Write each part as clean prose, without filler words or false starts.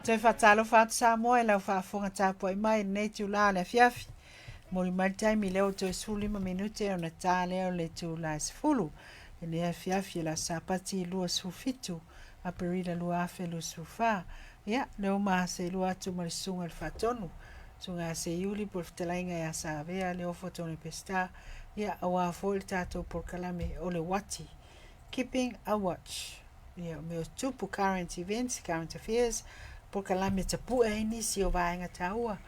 Toe faatalofa atu Samoa i lau faafofoga tapuai mai i lenei itula o le afiafi. Momoli mai le taimi lea ua toe 15 minute ona ta lea o le itula e 10 i lenei afiafi o le aso Sapati 27 Aperila 2024. Ia, lea ua maseelua atu ma le susuga i le Faatonu, Susuga ia Seiuli po o le fetalaiga ia Savea Leofo Tony Pestar, ia, aua foi le tatou polokalame o le uati, Keeping a Watch. Ia, o mea o tupu, current events, current affairs, polokalame e tapue ai nisi o vaega taua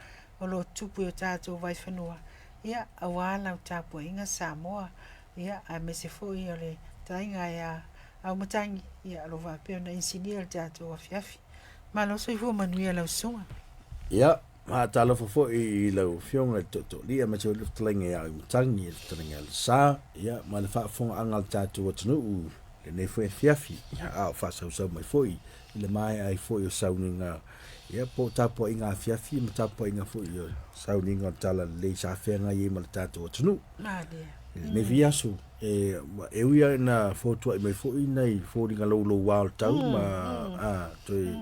o lo o tupu i o tatou vaifanua, ia, aua lau tapuaiga Samoa, ia, aemaise foi o le fetalaiga ia Aumatangi, ia, o lo o faapea ona inisinia le tatou afiafi. Malo soifua manuia lau susuga. Ia, faatalofa foi i lau Afioga i le Tootooalii aemaise foi le fetalaiga ia Aumatangi, le fetalaiga ia Lesa, ia, ma le faafofogaaga a le tatou atunuu i lenei foi afiafi, ia, a o faasausau mai foi i le maea ai foi o sauniga, ia, po o tapuaiga afiafi ma tapuaiga foi o sauniga o le Talalelei sa feagai ai ma le tatou atunuu. Malie. I lenei foi aso, e, e ui lava ina fotuai mai foi nai foliga louloua o le tau ma a, toe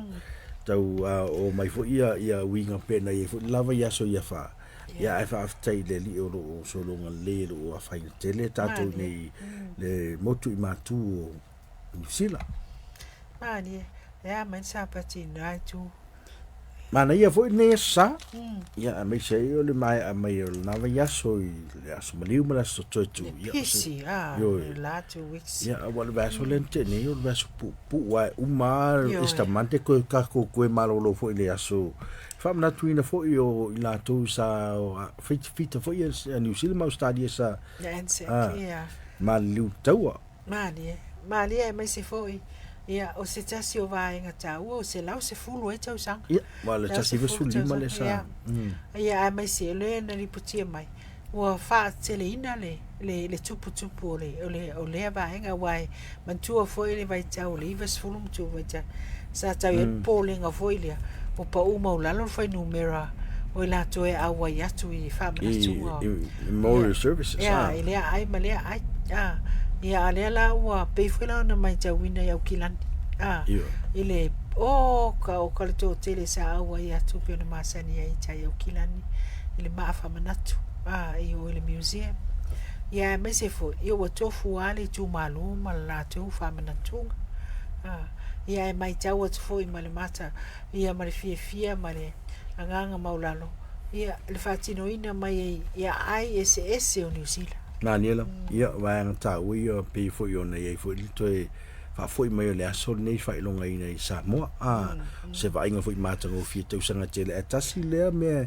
tau a, o mai foi ia, ia uiga pei ona i ai foi le lava i aso ia fa. Ia ae faafetai i le Alii o lo o sologa lelei e lo o afaina tele tatou Malie. nei le motu i matu o Niu Sila. Malie. E a mai le Sapati i lena itu. Manaia foi lenei aso sa. Ia, aemaise ai o le maea mai o lena vaiaso i le aso maliu ma le aso toetoe. Le pisi, ah, le la 2 weeks. Ia, aua o le vaiaso lea na tea nei, o le vaiaso puupuu lava e uma lava Easter Monday, koe tatou toe malolo foi i le aso. Faamanatuina foi o i latou sa fita foi a Niu Sila ma Ausetalia sa maliliu i le taua. Malie, malie aemaise foi, ia, o se tasi o vaega taua, o 110 ai tausaga. Ia, ma le 195 lea sa. Ia, ia aemaise o lea na lipotia mai, ua faateleina le, le, le tuputupu o le, o le, o lea vaega, aua e manatua foi le vaitau o le 90 ma tupu vaitau, sa tau i ai le popolega foi lea, ua pau maualalo le fuainumera o i latou e auai atu i faamanatuga. I, i memorial services. Ia, i lea ai ma lea ai. Ah, ia, a lea la ua pei foi la ona matauina i Aukilani. Ah, i le, oh, ka, o ka le toatele sa auai atu pei ona masani ai i tai Aukilani, i le maa faamanatu, ah, i o i le museum. Ia, aemaise foi, ia ua tofu lava le itumalo ma le latou faamanatuga. Ah, ia, e matau atu foi ma le mata, ia ma le fiafia ma le agaga maualalo, ia, le faatinoina mai ai i aai eseese o Niu Sila. Naniela, ia, vaega taua ia pei foi ona i ai foi le toe faafoi mai o le aso lenei faailogaina i Samoa. A, se vaaiga foi matagofie tausaga tele. Ae tasi lea mea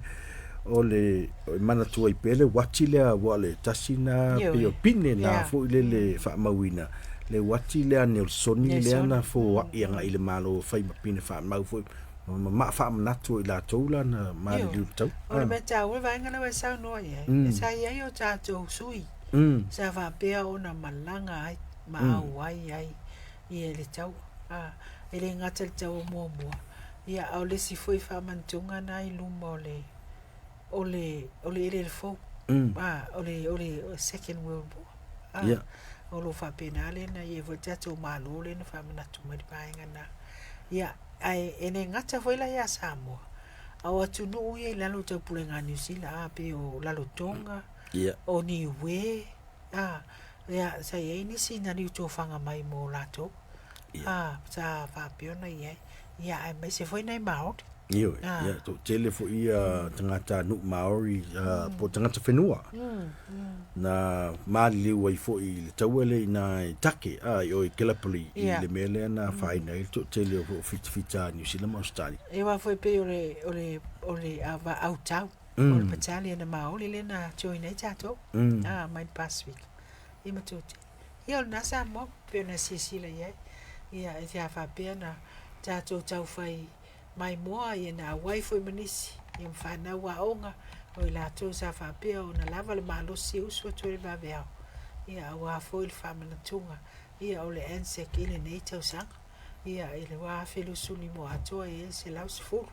o le e manatua ai pea le uati lea aua o le tasi na pei o pine na foi lele faamauina le uati lea a Nelsoni lea na foai agai i le Malo e fai ma pine faamau foi ma maa faamanatu o i latou la na maliliu i le tau. O le mea taua le vaega lea ua e saunoa i ai, sa i ai o tatou sui sa faapea ona malaga ai ma auai ai i le taua. E le gata i le taua muamua, ia a o le isi foi faamanatuga na i luma o le o le o le eleele fou, o le o le Second World War. O lo o faapena lea na i ai foi le tatou Malo lea na faamanatu mai le vaega lena. Ia, ae e le gata foi la ia Samoa, a o atunuu ia i lalo o taupulega a Niu Sila, a pei o Rarotonga, o Niue, a, ia, sa i ai nisi na liutofaga mai mo latou, a, sa faapea ona i ai, ia, aemaise foi nai Māori. Ioe, ia, toatele foi ia tagata nuu Māori, po o tagata whenua, na maliliu ai foi i le taua lea i nā i Take, a, i o i Gallipoli, i le mea lea na afaina ai le toatele o fitafita a Niu Sila ma Ausetalia. E aua foi pei o le, o le, o le autau, o le battalion a Māori lea na join ai tatou, mai le Pacific, ia ma toatele. Ia o lena Samoa, pei ona silasila i ai, ia, e te faapea na tatou taufai maimoa ia na auai foi ma nisi ia ma fanau aoga o i latou sa faapea ona lava le malosi e usu atu ai le vaveao ia aua foi le faamanatuga ia o le ANZAC i lenei tausaga ia i le 2025 atoa e i ai le 110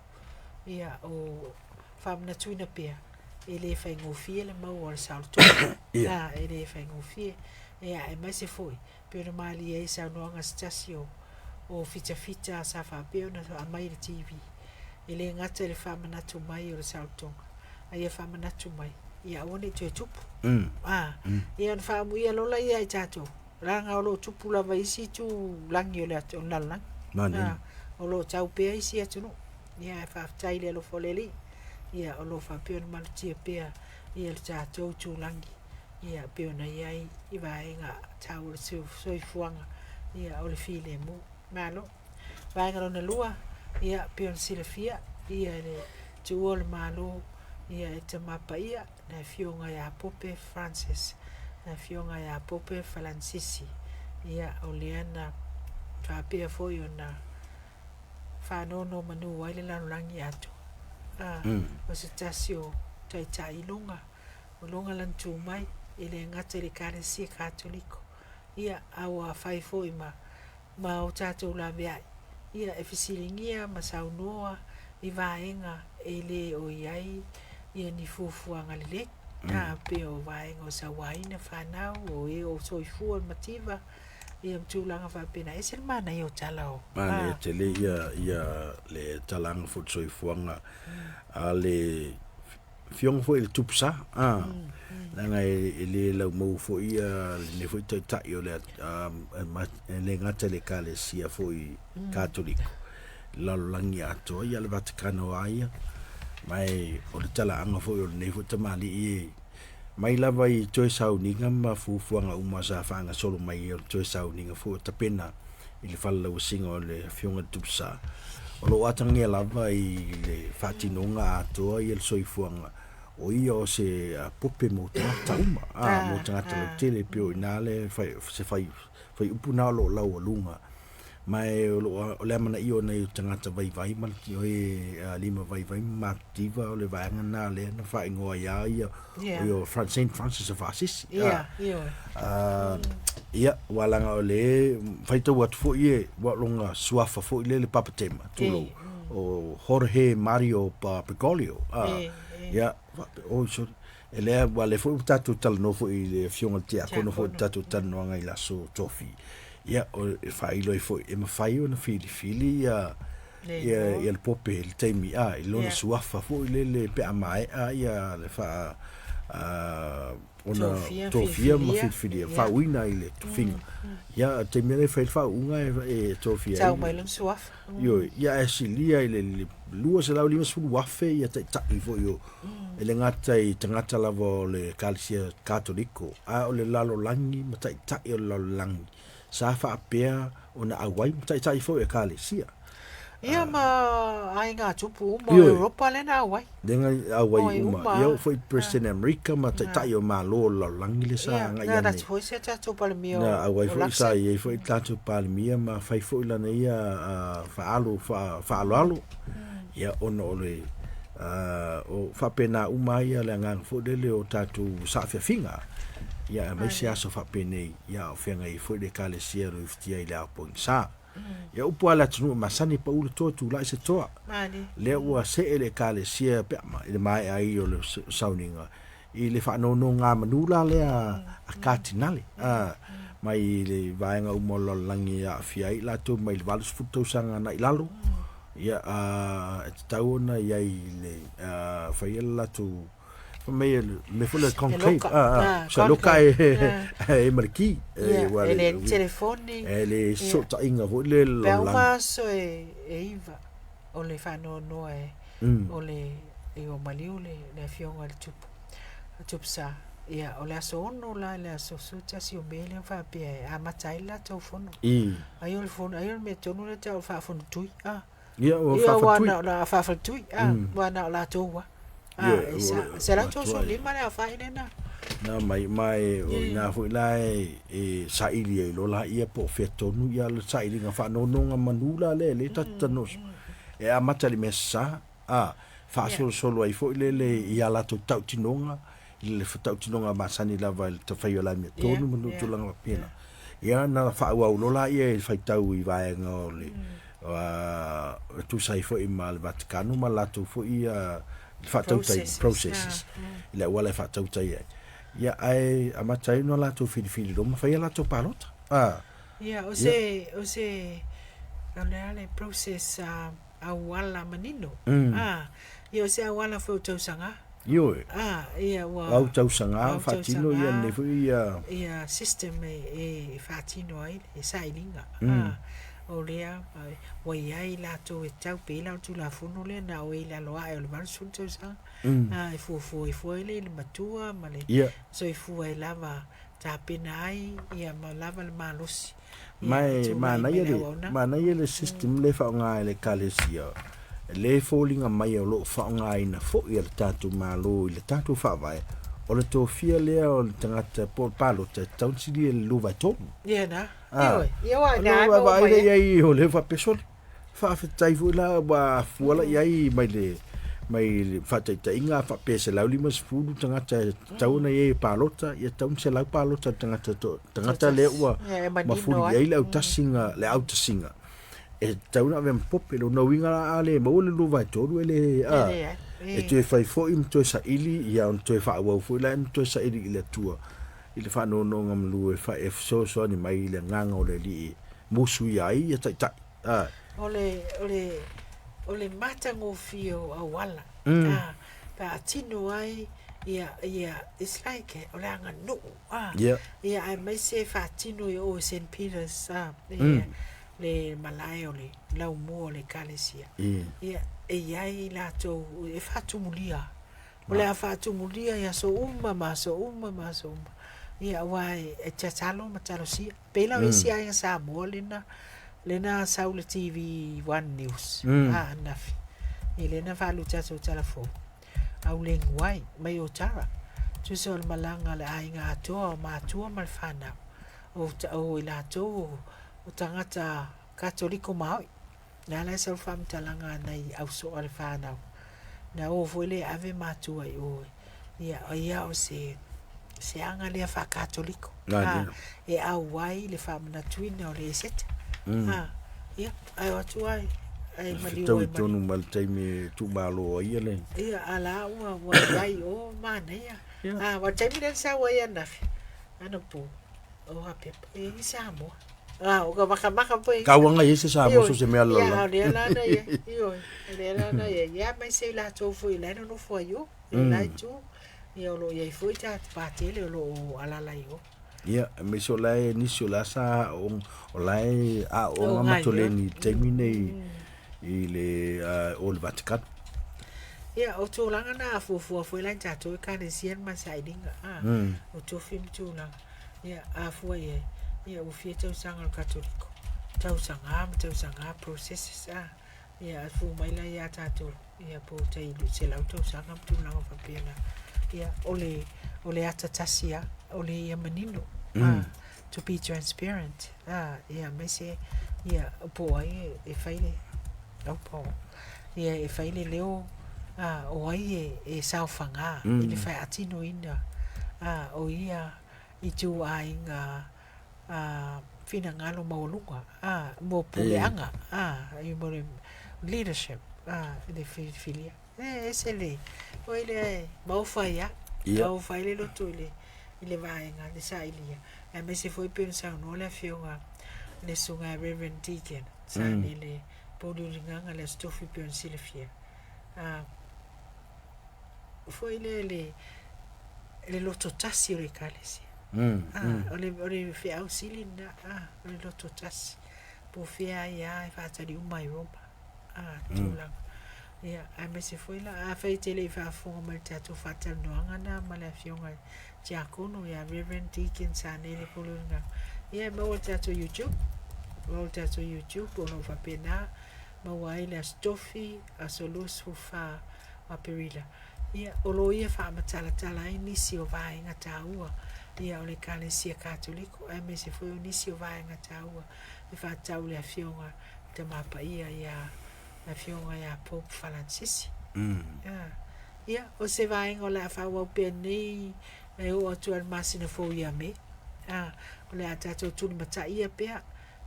ia o faamanatuina pea e le faigofie le maua o le saolotoga e le faigofie ia aemaise foi pei ona malie ai saunoaga a se tasi o fitafita sa faapea ona aumai i le TV. E le gata i le faamanatu mai o le saolotoga, a ia faamanatu mai, ia aua ne i toe tupu. A, ia ona faaamuia loa laia ia i tatou, leaga o lo o tupu lava i isi itu lagi o le o le lalolagi. Manaia. A, o lo o tau pea isi atunuu. Ia ae faafetai i le alofa o le Alii, ia o lo o faapea ona malutia pea ia le tatou itulagi, ia pei ona i ai i vaega taua o le soifuaga, ia o le filemu. Malo. Vaega lona lua, ia pei ona silafia, ia le tuua o le Malo, ia e Tama Paia, le Afioga ia Pope Francis, le Afioga ia Pope Falanisisi, ia o lea na faapea foi ona faanonomanu ai le lalolagi atoa. A, o se tasi o taitai i luga, o luga lana tu mai, e le gata i le Ekalesia Katoliko, ia, a ua fai foi ma ma o tatou laveai, ia e fesiligia ma saunoa i vaega e le o i ai ia ni fuafuaga lelei, a pei o vaega o sauaina fanau, o e o soifua le mativa, ia ma tulaga faapena. E ese le manaia o tala o. Manaia tele ia ia le talaga foi o le soifuaga a le Afioga foi i le Tupu Sa, a, leaga e le laumou foi ia lenei foi taitai o le e le gata i le Ekalesia foi Katoliko, lalolagi atoa, ia le Vatikano lava ia. Ma e o le talaaga foi o lenei foi tamalii e mai lava i toe sauniga ma fuafuaga uma sa faagasolo mai o le toe sauniga foi o tapena i le falelauasiga o le Afioga i le Tupu Sa, o lo o atagia lava i le faatinoga atoa ia le soifuaga o ia o se pope mo tagata uma, a, mo tagata lautele, e pei o i ina le fai, se fai, faiupu na o lo o laualuga. Ma e o lo o, o le amanaia o nai o tagata vaivai ma le, o e lima vaivai ma matitiva, o le vaega na lea na faaigoa ai lava ia, Yeah. o ia o Fran, Saint Francis of Assisi. Yeah, ioe. Ia, ua laga o le faitau atu foi e, ua o lona suafa foi lea le Papa Tema, tulou, o Jorge Mario Bergoglio. Ia, faapea, oi sorry, e lea, ua lea foi ua tatou talanoa foi i le Afioga i le Tiakono foi i le tatou talanoaga i le Aso Tofi. Ia, o, e faailo ai foi, e mafai ona filifili ia, ia, ia le pope i le taimi, a, i lona suafa foi lele pe a maea ia le faa, a, ona tofia ma filifilia, faauuina i le tofiga. Ia, o le taimi lea e fai le faauuga e tofia ai. Tau mai lona suafa. Ioe, ia ae silia i le 250,000 ia taitai foi o, e le gata i tagata lava o le Ekalesia Katoliko, a o le lalolagi ma taitai o le lalolagi sa faapea ona auai ma taitai foi o Ekalesia. Ia ma aiga tupu uma o Europa lea na auai. Lea na auai uma. Ia oo foi President Amerika ma taitai o Malo o le lalolagi lea sa agai ane. Na foi se tatou Palemia o Na auai foi sa i ai foi tatou Palemia ma fai foi lana ia faalo faaaloalo. Ia ona o le o faapena uma ai le agaga foi lele o tatou saafiafiga. Ia aemaise aso faapenei ia a o feagai ai foi le Ekalesia Loifitia i le ao pogisa. Ia upu a le atunuu e masani pau le toa tulai se toa. Lea ua see le Ekalesia pe a i le maea ai o le sauniga i le faanonogamanu la lea a Katinale mai le vaega uma o le lalolagi e aafia ai i latou mai le 80 tausaga agai i lalo. Ia e tatau ona i ai i le faia le latou Fai mai le mea foi lea conclave. Ah, ah, loka e e ma le ki. E le ni telefoni. E le fesootaiga foi lea Pe a uma aso e 9 o le faanoanoa e o le e ua maliu le le afioga i le tupu tupu sa. Ia o le aso 6 la i le aso 11 o Me lea faapea e amata ai le latou fono. Ai o le fono ai o le mea tonu lea tau o le faafonotui. Ah. Ia, ua faafatui. Ia, ua faafatui. Ah, ua na o latou a. Ah, e sa, 135 le aofai lena. Na mai mai o ina foi la e saili ai loa laia po o fea tonu ia le sailiga faanonogamanu la lea e le tatou talanoa e amata i le mea sasa a faasolosolo ai foi lele i a latou tautinoga i le tautinoga masani lava i le fai o le amiotonu ma tulaga faapena. Ia na faaauau loa laia i le faitau i vaega o le e tusa ai foi ma le Vatikano ma latou foi ia faatautai processes i le auala e faatautai ai. Ia ae amata ai ona latou filifili loa ma fai a latou palota. Ia, o se, o se, o le a le process a. auala manino. A, ia o se auala foi o tausaga. Ioe. A, ia ua. Au tausaga faatino ia lenei foi ia. Ia system e faatino ai le sailiga. A, o lea ua i ai latou e tau pei la o le Tulafono lea na o i lalo ae o le 80 tausaga. A, e fuafua ifo ai le i le matua ma le soifua e lava tapena ai ia ma lava le malosi. Ma e manaia le, manaia le system lea e faaaoga e le Ekalesia, lea e foliga mai o lo o faaaogaina foi e le tatou Malo i le tatou Faavae, o le tofia lea o le tagata po o le palota e tatau ona silia i le 2/3. Ia na. Ioe. Ia aua na e vaai lea i ai o lea faapea sole. Faafetai foi la ua afua la i ai mai le mai le faataitaiga a faapea 150 tagata e tatau ona i ai e palota, ia tatau ona 100 palota le tagata to, tagata lea ua mafuli i ai le autasiga, le autasiga e tatau ona ave ma pope. Lona uiga la a le maua le 2/3 e le, a, e toe fai foi ma toe saili, ia ona toe faaauau foi lea ona toe saili i le Atua i le faanonogamanu e e fesoasoani mai i le agaga o le Alii e musuia ai ia taitai. A. O le, o le, o le matagofie o auala, a, faatino ai ia, ia, it's like, o le aganuu, a, ia, aemaise e faatino i o i Saint Peters, a, ia, le malae o le laumua o le Ekalesia. Ia, e i ai latou e faatumulia. O le a faatumulia i aso uma ma aso uma ma aso uma. Ia, aua e tatalo ma talosia. Pei la o isi aiga Samoa lena, lena sau le TV One News, a ananafi. Ia lena faalu tatou tala fou. Aulegu ai, mai Otara. Tusa o le malaga a le aiga atoa o matua ma le fanau. O, o i latou o, o tagata Katoliko maoi. Na la e sau le faamatalaga a nai au soa le fanau. Na o foi lea e ave matua i o. Ia, o ia o se, se aga lea faa-Katoliko. A, e auai le faamanatuina o le Eseta. A, ia, ae o atu ai, ai maliu ai ma. Tonu ma le taimi e tuumalo ai ia le. Ia, a la ua, ua iai o manaia. A, ua taimi lea na sau ai ananafi, anapo. O Apepa, e i Samoa. A, o ka makamaka foi. Kauanga i se Samoa so se mea lala. Ia, o lea la na ia. Ioe, o lea la na ia. Ia, mai se i latou foi la e nofo ai o. I la itu. Ia, o lo o iai foi tagata patele o lo o alala i o. Ia, aemaise o la e nisi o la sa o la e aooga matoleni i le taimi nei i le o le Vatikano. Ia, o tulaga na a fuafua foi la i tatou Ekalesia ma sailiga. A, o tofi ma tulaga. Ia, a fua i ai, ia, ua fia tausaga o le Katoliko, tausaga ma tausaga processes, a, ia, a fua mai la ia tatou, ia, po o tai 100 tausaga ma tulaga faapena. Ia, o le, o le ata tasi lava, o le ia manino, a, to be transparent, a, ia, aemaise, ia, po o ai e fai le, au, ia, e fai le leo, a, o ai e, e saofaga i le faatinoina, a, o ia ituaiga finagalo maualuga mo puleaga mo le leadership i le filifilia. E ese le foi lea e maofa ai lava, maofa ai le loto i le vaega i le sailia, aemaise foi pei ona saunoa le Afioga le Susuga Reverend Deacon Sanele Pouliuligaga le Aso Tofi pei ona silafia. Foi lea le le loto tasi o le ekalesia. O le o le feau sili lena, o le loto tasi. Po o fea ai lava e faatali uma i Roma, tulaga. Ia, aemaise foi la, afai e te le i faafofoga mai i le tatou faatalanoaga lena ma le Afioga i le Tiakono ia Reverend Deacon Sanele Poloigaga, ia e maua i le tatou YouTube, maua i le tatou YouTube, o lo o faapena maua ai le Aso Tofi, aso 24 o Aperila. Ia, o lo o ia faamatalatala ai nisi o vaega taua ia o le Ekalesia Katoliko, aemaise foi o nisi o vaega taua e faatatau i le Afioga i Tama Paia ia le Afioga ia Pope Falansisi. Ia, o se vaega o le a faaauau pea nei e oo atu ai i le masina fou ia Me. O le a tatou tulimataia pea,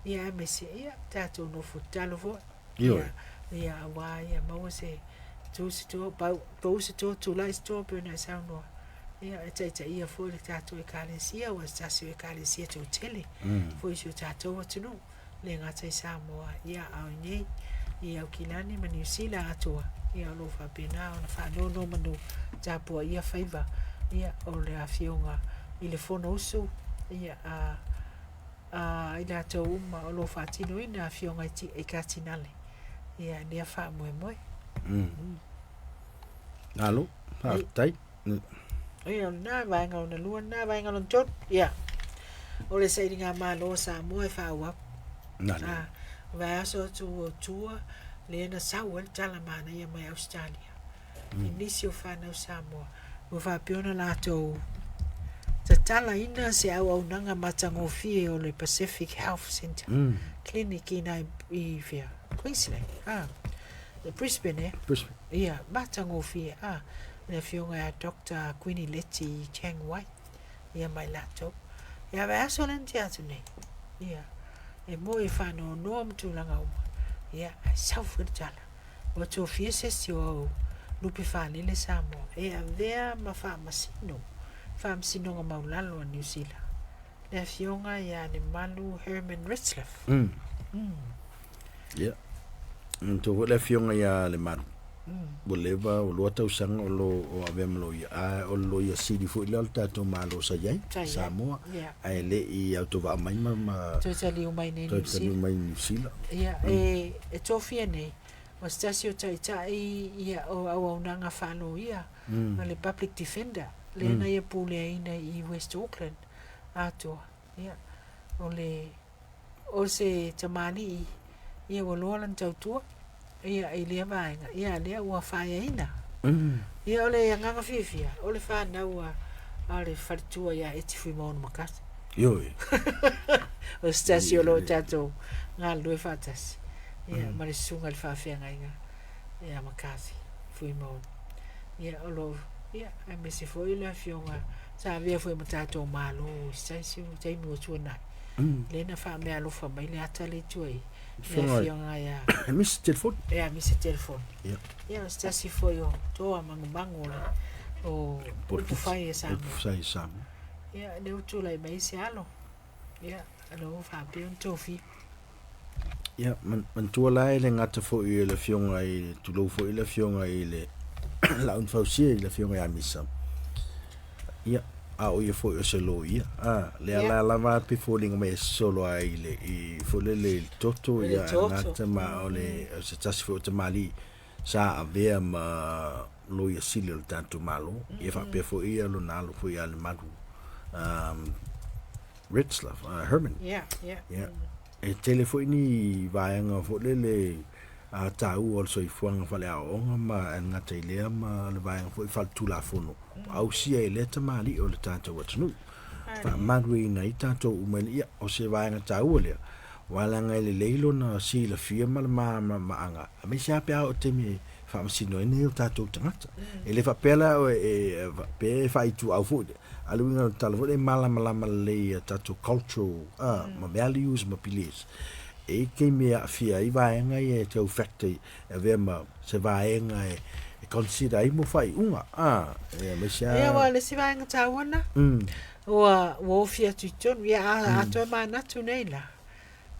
ia aemaise, ia, tatou nofo tatalo foi. Ia, ia, aua ia maua se tu se toa, pau, pau se toa, tulai se toa, pei ona e saunoa. Ia, e taitaia foi le tatou Ekalesia, aua se tasi o Ekalesia toatele foi i si o tatou atunuu, le gata i Samoa, ia, a o i nei. I Aukilani ma Niu Sila atoa, ia o lo o faapena ona faanonomanu tapuaia faiva, ia o le Afioga i le Fonousu, ia a a i latou uma o lo o faatinoina afioga i Katinale, ia lea faamoemoe. Malo, faafetai. Ia, o lena vaega lona lua lena, vaega lona tolu, ia, o le sailigamalo a Samoa e faaauau. Nale. O vaiaso atu o tua, lea na sau ai le tala manaia mai Ausetalia i nisi o fanau Samoa ua faapea ona latou tatalaina se auaunaga matagofie o le Pacific Health Centre Clinic i ina i fea? Queensland, Brisbane ea? Brisbane. Ia, matagofie, le afioga ia Doctor Queenie Leti Chang Wai, ia ma i latou. Ia, vaiaso lea na tea atu nei, ia, e moi e faanoanoa ma tulaga uma, ia, ae sau foi le tala, ua tofia se isi o lupe faalele Samoa e avea ma faamasino, faamasinoga maulalo a Niu Sila, le afioga ia Lemalu Herman Retzlaff. Ia. Manatua foi le afioga ia Lemalu, ua leva, ua lua tausaga o lo o avea ma loia, a o le loia sili foi lea o le tatou Malo sa i ai, Samoa, ae le i autovaa mai ma toe taliu mai nei Niu Sila. Mai Niu Sila. Ia, e tofia nei, o se tasi o taitai ia o auaunaga faaloia, o le Public Defender, lea na ia puleaina i West Auckland atoa. Ia, o le o se tamalii ia ua loa lana tautua ia i lea vaega ia lea ua faeaina. Ia o le agaga fiafia o le fanau a le faletua ia Eti Fuimaono Makasi. Ioe. O se tasi o lo o tatou galulue faatasi ia ma le susuga i le faafeagaiga ia Makasi Fuimaono. Ia o lo o ia aemaise foi le afioga sa avea foi ma tatou Malo i se tasi o taimi ua tuanai. Lea na faameaalofa mai le ata lea i tua i le afioga ia Misi Telefoni. Ia, Misi Telefoni. Ia, o se tasi foi o toa magumagu o le o upufai a Samoa. Upufai a Samoa. Ia, lea ua tulai mai se alo. Ia, lea ua faapea ona tofia. Ia, manatua la e le gata foi i le afioga i, tulou foi le afioga i le Laau na Fausia i le afioga ia Misa. Ia, a o ia foi o se loia, a, lea la lava pe foliga mai e sosolo ai i le, i foi lele i le toto, ia, gata ma o le, o se tasi foi o tamalii sa avea ma loia sili o le tatou Malo, ia faapea foi ia lona alo foi ia Lemalu, Retzlaff, Herman. Ia, e tele foi ni vaega foi lele a taua o le soifuaga faaleaoaoga ma e le gata i lea ma le vaega foi faletulafono ausia e lea tamalii o le tatou atunuu faamalueina ai tatou uma ia o se vaega taua lea aua leaga e lelei lona silafia ma le malamalamaaga aemaise lava pe a oo i le taimi e faamasino ai nei o tatou tagata. E le faapea la e faapea e faaituau foi lea, a o le uiga o le tala foi lea e malamalama lelei i a tatou cultural ma values ma beliefs. E i ai taimi e aafia ai vaega ia e tau factor e avea ma se vaega e consider ai mo faaiuga, aemaise lava. Ia, aua o le isi vaega taua lena, ua ofi atu i totonu, ia a toe manatu nei la,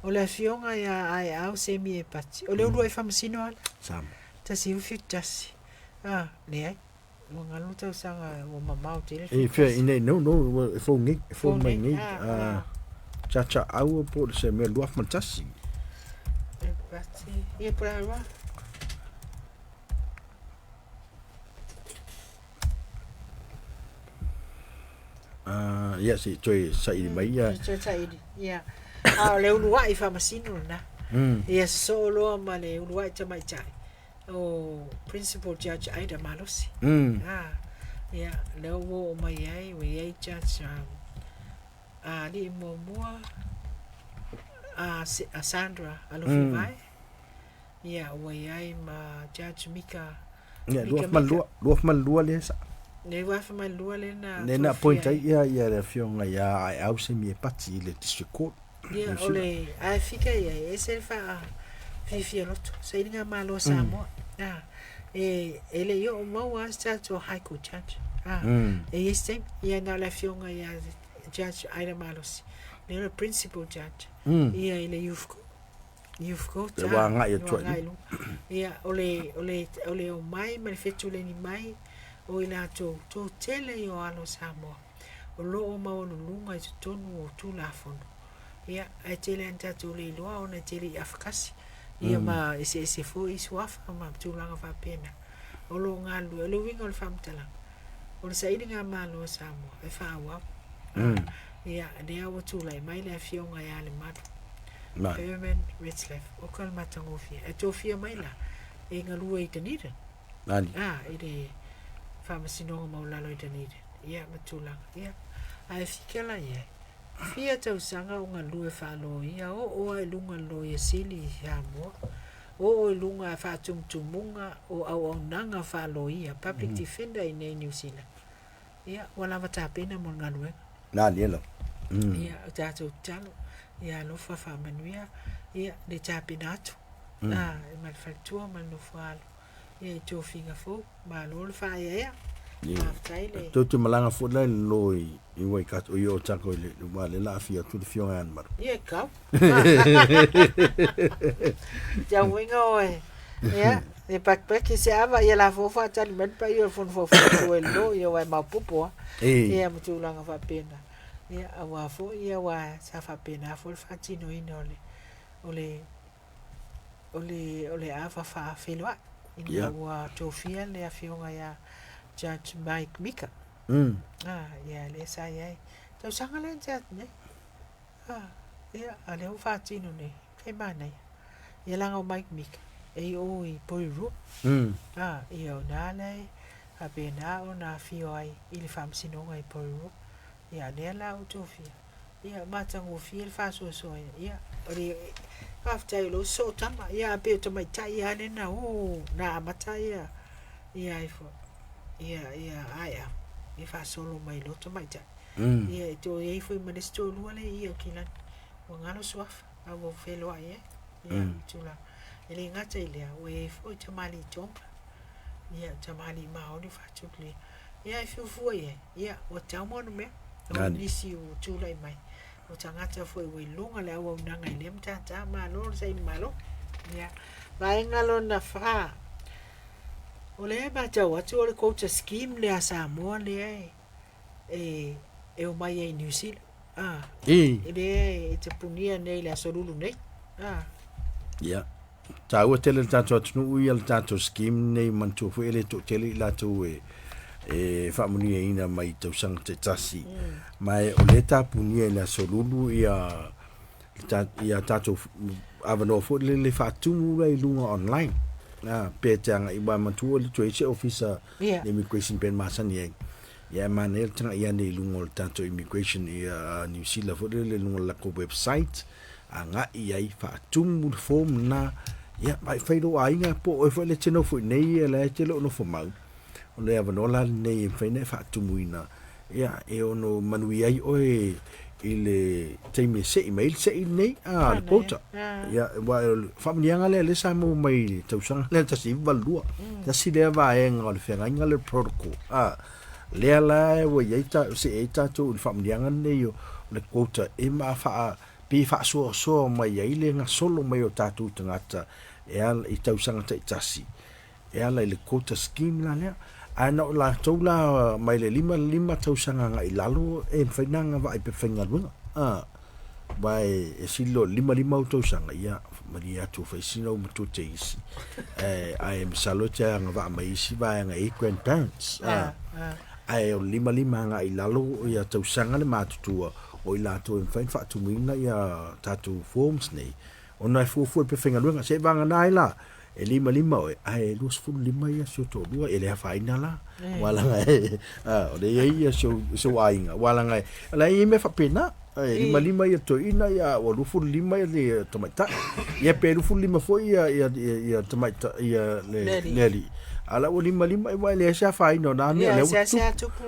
O le afioga ia Aeau Semi Epati, o le uluai faamasino ala. Samoa. 1971. Ah, leai. Ua galo tausaga ua mamao tele. E fea ina no no e fou nei, e fou mai nei. Ah, cha cha au po le se mea 2001. Epati. Ia por aí. Ia, se i toe saili mai ia. Toe saili, ia. A o le uluai faamasino lena. Ia sosoo loa ma le uluai tamaitai o Principal Judge Ida Malosi. Ia, lea ua oo mai ai, ua i ai Judge a alii muamua a Sandra Alofivae. Ia, ua i ai ma Judge Mika Ia, 2002, 2002 lea sa. Le 2002 lea na Lea na appoint ai ia, ia le afioga ia Aeau Semi Epati i le District Court. Ia, o le ae fika ia, e ese le faa fiafia loto. Sailiga Malo a Samoa. Mm. E, e le i oo maua se tatou High Court Judge. Ah, E i ai se taimi. Ia, na o le afioga ia Judge Aida Malosi. Lea o le Principal Judge. Ia i le Youth Court. Youth Quota. Ua agai atu ai i luga. Ia, o le, o le, o le omai ma le fetuleni mai o i latou toatele ia o alo o Samoa o lo o maualuluga i totonu o Tulafono. Ia, ae tele lava ina tatou le iloa ona e tele i afakasi, ia ma eseese foi suafa ma tulaga faapena o lo o galulue. O le uiga o le faamatalaga, o le sailiga Malo a Samoa e faaauau. Ia, lea ua tulai mai le Afioga ia Lemalu, Herman Retzlaff, oka le matagofie. Ae tofia mai la e galue i Dunedin. Ah, i le Faamasinoga Maualalo i Dunedin. Ia, ma tulaga. Ia, ae fika la i ai. Fia tausaga o galue faa-loia, oo lava i luga o le Loia Sili i Samoa, oo i luga i faatumutumuga o auaunaga faa-loia, public defender i inei i Niu Sila. Ia, ua lava tapena mo le galuega. Malie lava. Ia, o tatou tatalo, ia alofa faamanuia, ia, le tapena atu, ma le faletua ma le nofoaalo. Ia i tofiga fou, malo le faaeaea. Faafetai le. Tou te malaga foi la i le lo i Waikato, i Otago i le aua lea la afio atu le afioga ia Lemalu. Ia e kau. Tauiga oe. Ia, e pakipaki se ava, ia la fua faatali mai le paia o le Fono Faufautua i le lo, ia aua e maopoopo lava. Ia ma tulaga faapena. Ia aua foi, ia aua sa faapena foi le faatinoina o le, o le o le, o le ava faafeiloai ina yeah. ua tofia le afioga ia Judge Mike Mika. Ah, ia, lea sa i ai. Tausaga lea na tea atu nei. Ah, ia, a lea ua faatino nei. Kei manaia. Ia leaga o Mike Mika, e i o i Porirua. Ah, ia o ina lea e faapena ona afio ai i le faamasinoga i Porirua. Ia, lea la ua tofia. Ia, matagofie le faasoasoaina. Ia, o le faafetai o lea ua sosoo tama. Ia, ae pei o tamaitai lava lea na o, na amata ia, ia ifo, ia, ia aeau, ia faasolo mai loa tamaitai. Ia, e toe i ai foi ma le isi toalua lea i Aukilani, ua galo suafa, a ua feiloai ai. Ia, tulaga. E le gata i lea, ua i ai foi tamalii Tonga, ia, tamalii Maori faatupulia. Ia, e fuafua i ai. Ia, ua tau ma ona mea. O nisi ua tulai mai. O tagata foi ua i luga le auaunaga i lea matata. Malo le saili malo. Ia, vaega lona fa. O lea e matau atu o le quota scheme lea a Samoa lea e, e, e omai ai i New Zealand. Ah, lea e tapunia nei i le Aso Lulu nei. Ah. Ia. Taua tele le tatou atunuu ia le tatou scheme nei manatua foi e le toatele i latou e e faamanuiaina mai tausaga taitasi. Ma e o lea e tapunia i le Aso Lulu ia ia tatou avanoa foi lele faatumu la i luga online. Ah, pe te agai aua manatua le toe i se ofisa le immigration pe masani ai. Ia e manaia le tagai ane i luga o le tatou immigration ia New Zealand foi lele i luga o le latou website. agai i ai, faatumu le form lena, ia, vaai fai lou aiga, po o oe foi lea e te nofo i inei ia la e te le o nofo mau, o le avanoa la lenei e mafai ona e faatumuina, ia, e ono manuia ai oe i le taimi e sei mai ai le sei lenei, a, le quota. Ia, aua o le faamanuiaga lea lea sa maua mai i le tausaga lea 1982, tasi lea vaega o le feagaiga lea o le protocol, a, lea la ua i ai ta, sei ai tatou i le faamanuiaga lenei o le quota e ma faa pe faasoasoa mai ai le gasolo mai o tatou tagata e ala i tausaga taitasi e ala i le quota scheme la lea. Ae na o latou la mai le 55 tausaga agai i lalo e mafai ona agavaa i pepa faigaluega. Aua e sili loa i le 55 ou tausaga, ia malie atu ua fai sina ou matua te isi. Ae masalo e te agavaa mai isi vaega e i ai grandparents. Ae o le 55 agai i lalo ia tausaga le matutua o i latou e mafai ona faatumuina ia tatou forms nei, ona e fuafua i le pepa faigaluega. Seiavagana ai la, e 55 oe, ae 25 ia si ou toalua, e le afaina la. Aua leaga e, o lea e i ai ia si ou aiga, aua leaga o la e i ai mea faapena. E 55 ia toeaina, ia ua 25 ia le tamaitai. Ia pe 25 foi ia ia ia tamaitai ia le le alii. A la ua 55 aua e leai se afaina o na mea o lea ua tupu.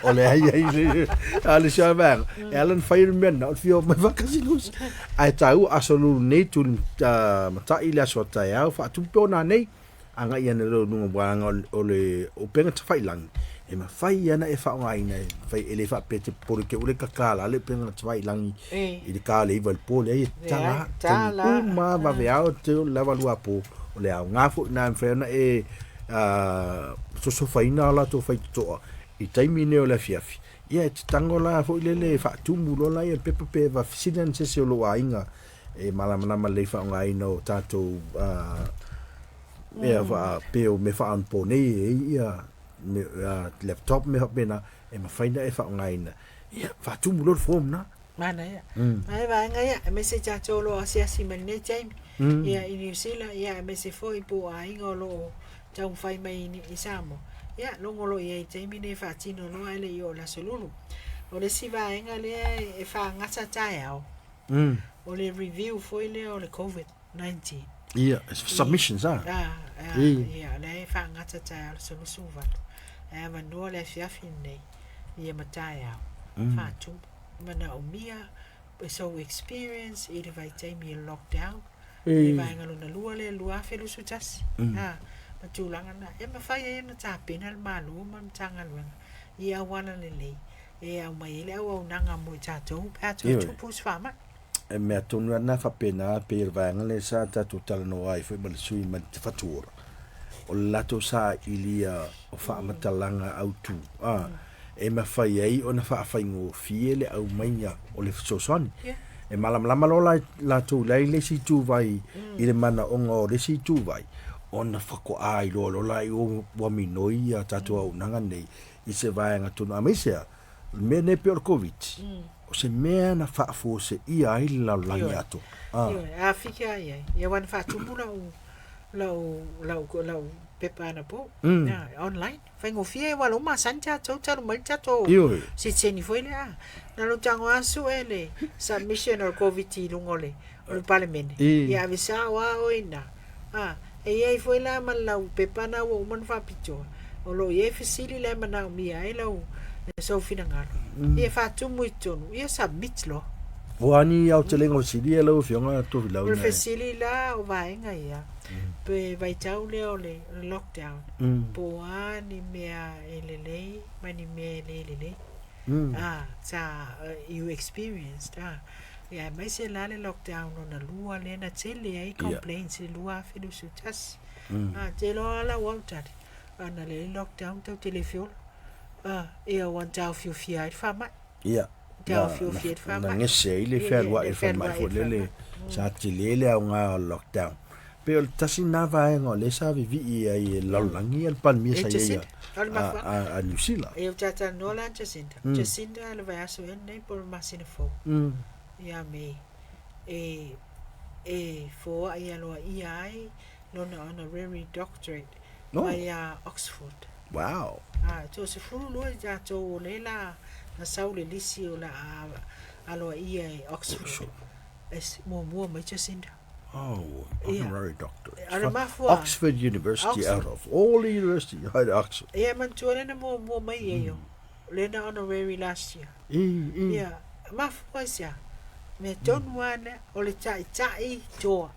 O lea i ai le a le sia vaega. E ala ona fai le mea lena o le fia omai faatasi Lucy. Ae taua aso lulu nei tuli matai le aso a taeao faatupu pe ona nei agai ane loa i luga vaega o le upega tafailagi. E mafai lava ona e faaaogaina e fai e le faapea e te popole te ua le tatala le upega tafailagi i le ta o le 9 i le po, leai e tatala taimi uma lava vaveao te lava luapo. O le aoga foi lena e mafai ona e sosofaina o latou faitotoa i taimi nei o le afiafi. Ia e te tago la foi lele e faatumu loa laia i le pepa pe fesili ane i se isi o lou aiga e malamalama lelei i le faaaogaina o tatou mea pei o mea faaonaponei e i ai ia laptop ma mea faapena e mafai ona e faaaogaina, ia faatumu loa le form lena. Manaia. Ae vaega ia, aemaise tatou o lo o asiasi mai lenei taimi, ia i Niu Sila, ia aemaise foi po o aiga o lo o taumafai mai i Samoa, ia logo loa i ai i le taimi lenei e faatino loa ae le i oo i le Aso Lulu. O le isi vaega lea e fagata taeao, o le review foi lea o le Covid-19. Ia, submissions a? Ia, o lea e faagata taeao le aso 28, ae avanoa le afiafi lenei, ia ma taeao, faatumu. Manaomia sou experience i le vaitaimi o le lockdown, le vaega lona lua lea 2021, ma tulaga na. E mafai ai ona tapena le Malo ma le Matagaluega i auala lelei e aumai ai le auaunaga mo i tatou pe a toe tupu se faamai. E mea tonu lava lena faapena, pei o le vaega lea sa tatou talanoa ai foi ma le sui mai le Fatuola, o le latou sailia o faamatalaga autu, a, e mafai ai ona faafaigofie le aumaiga o le fesoasoani. E malamalama loa latou la i le isi ituvai i le manaoga o le isi ituvai, ona faatoa iloa loa la ua minoi ia tatou auaunaga nei i se vaega tonu. Aemaise lava, o le mea lenei pei o le Koviti, o se mea na faafuaseia ai le lalolagi atoa. Ioe, a fika i ai, ia aua na faatumu lau, lau, lau, lau pepa anapo, online. Faigofie aua o lea ua masani tatou talu mai le tatou sitiseni foi lea. Na lou tago lava sue le submission o le Koviti i luga o le o le Palemene, ia ave sao lava oe i ina. A, e i ai foi la ma le lau pepa na ua uma ona faapitoa, o lo o i ai fesili la e manaomia ai lau sou finagalo, ia faatumu i totonu, ia submit loa. O a ni aotelega o fesili ia lau Afioga Tofilau? O le fesili la o vaega ia, pe vaitau lea o le lockdown, po o a ni mea e lelei ma ni mea e le lelei. Sa you experienced, ia aemaise la le lockdown lona lua lea na tele ai complaints i le 2021. Te iloa lava lau au tali, ana leai le lockdown tatou te le feola. Ia ua na taofiofia ai le faamai. Ia, taofiofia ai le faamai. Na gese ai le fealuai i le faamai foi lele, sa tele le aoga o le lockdown. Pei o le tasi lena vaega o lea sa vivii ai e le lalolagi le Palemia sa i ai a Niu Sila. Ia, ou te talanoa la Jacinda. Jacinda i le vaiaso ea lenei po o le masina fou ia Mei e foai aloaia ai lona honorary doctorate mai ia Oxford. Wow. A, toasefulu lua i tatou o lea la na sau le lisi o le a aloaia e Oxford. E muamua mai Jacinda. Oh, honorary doctorate. Oxford University out of all the university, hai Oxford. Ia, manatua lea na muamua mai ia io. Lea na honorary last year. Ia, mafua i se a? Mea tonu lava lea, o le taitai toa.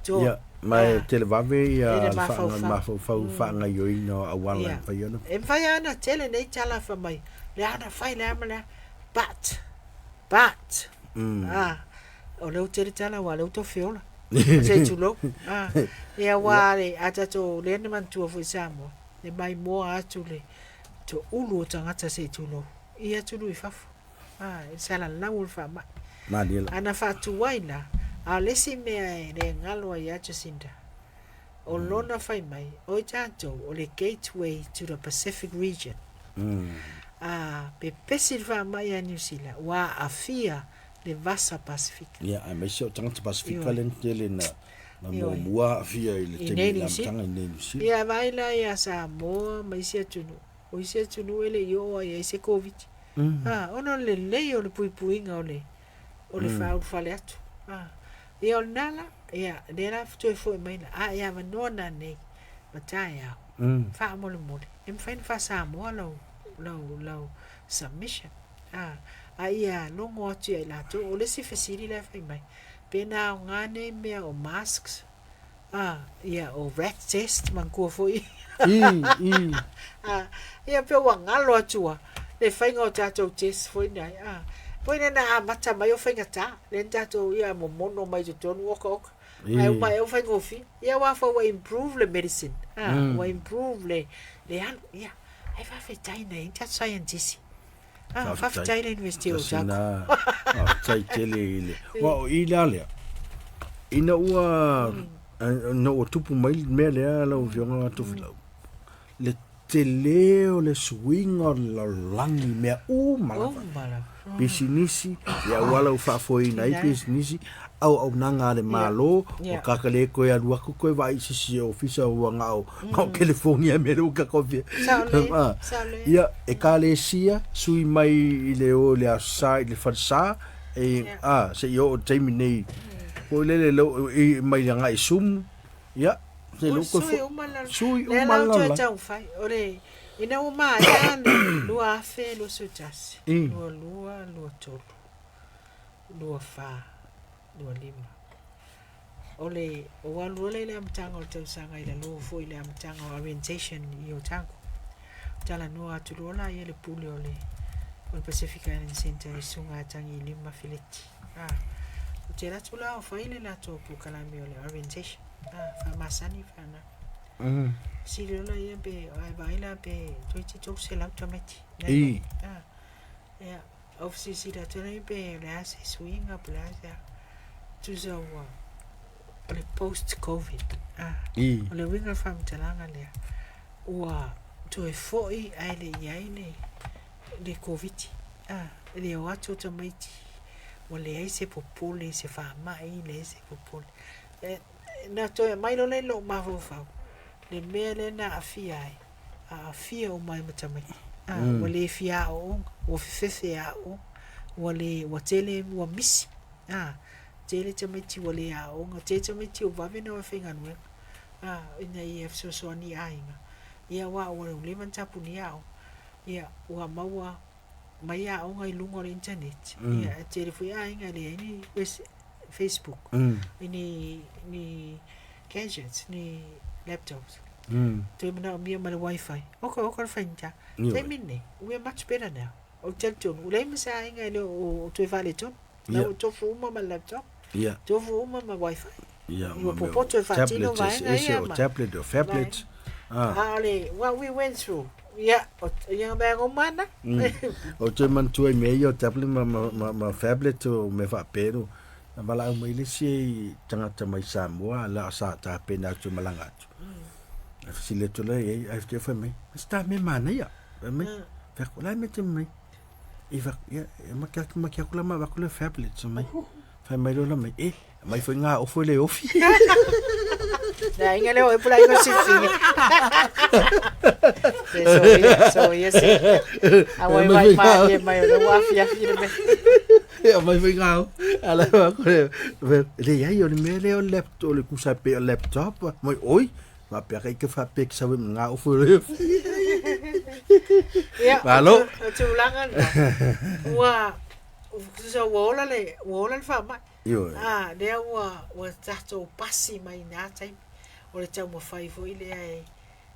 Toa. Ia, ma e televave ia le mafaufau faagaoioiga o auala e mafai ona. E mafai lava ona tele nei tala fai mai, le a na fai le a ma le a, but, but, o lea ua tele tala aua o lea ua tau feola. Se i tulou. Ia aua a tatou lea na manatua foi i Samoa, e maimoa atu le toulu o tagata se i tulou i atunuu i fafo. I le salalau o le faamai. Malie lava. Ana faatuai la, a o le isi mea e le galo ai ia Jacinda, o lona fai mai, o i tatou o le gateway to the Pacific region. A pepesi le faamai ia Niu Sila, ua aafia le vasa Pasefika. Ia, aemaise o tagata Pasefika lea na tele na muamua aafia i le taimi i le amataga i inei i Niu Sila. Ia, vaai la ia Samoa ma isi atunuu, o isi atunuu e le i oo ai i ai se Koviti. Ona o le lelei o le puipuiga o le o le faaulufale atu. Ia o lena la, ia, lea la toe foi mai la, a e avanoa nanei ma taeao, faamolemole, e mafai ona faa-Samoa lau, lau, lau submission. A ia logo atu ia i latou. O le isi fesili la e fai mai, pe na aoga nei mea o masks, ia, o rat test, manatua foi. I, i. Ah, ia pe ua galo atu lava le faiga o tatou test foi nei. Ah, foi lea na amata mai o faigata, lea na tatou ia momono mai totonu oka oka. Ae uma ea ua faigofie. Ia aua foi ua improve le medicine. Ah, ua improve le le alu. Ia, ae faafetai na i ai ni tatou saienitisi. Ah, faafetai le University o Otago. Faafetai tele i le... Aua o i la lea, ina ua, ina ua tupu mai le mea lea lau Afioga Tofilau, le tele o le suiga o le lalolagi i mea uma lava. Uma lava. Pisinisi, ia auala ua faafoeina ai pisinisi, auaunaga a le Malo, ua kaka le toe alu atu toe vaai i se isi ofisa ua na o, na o telefoni a mea lea ua tatou fia. Ia, ekalesia, sui mai i le o i le Aso Sa i le falesa, e, a, seia oo i le taimi nei, foi lele i, mai le agai i Sumu, ia, se lou toe foi. Sui uma le lalolagi. Taumafai, o le, ina ua maea le 2021, 22, 23, 24, 25. O le, ua alu loa lea i le amataga o le tausaga i lalo foi i le amataga o orientation i Otago. Talanoa atu loa la ia le pule o le, o le Pacific Island Centre le Susuga ia Tagilima Feleti. Ah, ou te alu atu la o fai le latou polokalame o le orientation. Ah, faamasani faana. Sili loa la ia pe, ai vaai la pe toeitiiti 300 tamaiti. I. Ah, ia, Ou fesilisili atu ai pe o le a se suiga po o le a se a. Tusa ua o le post covid a. O le uiga o le faamatalaga lea, ua toe foi ae le i ai le le Koviti a. E le o atu o tamaiti ua leai se popole i se faamai, leai se popole. Na toe aumai loa lea i lou mafaufau le mea lea na aafia ai aafia uma ai ma tamaiti. Ua le fia aooga, ua fefefe aooga, ua le, ua tele, ua misi. Tele tamaiti ua le aooga, tele tamaiti ua vave ona o e faigaluega, ina ia fesoasoani i aiga. Ia aua ua leva ona tapunia aoga. Ia, ua maua mai aoga i luga o le internet. Ia, e tele foi aiga e leai ni Facebook, ni, ni gadgets, ni laptops. Toe manaomia ma le wifi. Oka, oka le faigata. Taimi lenei, we are much better now. Ou te talitonu, ua leai ma se aiga e le o toe faaletonu. La ua tofu uma ma le laptop, tofu uma ma wifi. Ua popoto e faatino vaega ia ma. O tablet, o phablet. A o le, what we went through, ia, ia vaega uma ana. Ou te manatua i mea ia o tablet ma phablet o mea faapea, na valaau mai le isi tagata mai Samoa la sa tapena atu e malaga atu. Ae fesili atu la i ai, ae te fai mai, ma se tā mea manaia. Fai mai, fai atu, la mea te mai. I fai atu, ia, e maki atu, maki atu la ma avatu le phablet sa mai. Fai mai loa la mai, e, mai foi ngā ofo e le ofi. Le aiga lea o e pula aiga silafia. Se so ia, so ia se. A ua e vai malie mai o lea ua afiafi le mea. E aumai foi ngā ala le leai o le mea lea o le laptop, o le kusa pe o laptop, mai oi, faapea ka ike faapea ki sawe ngā ofo le ofi. Ia, Malo. o tulaga lena, ua, tusa ua ola le, ua ola le faamai. Ioe. A, lea ua, ua tatou pasi mai i na taimi, o le taumafai foi lea e,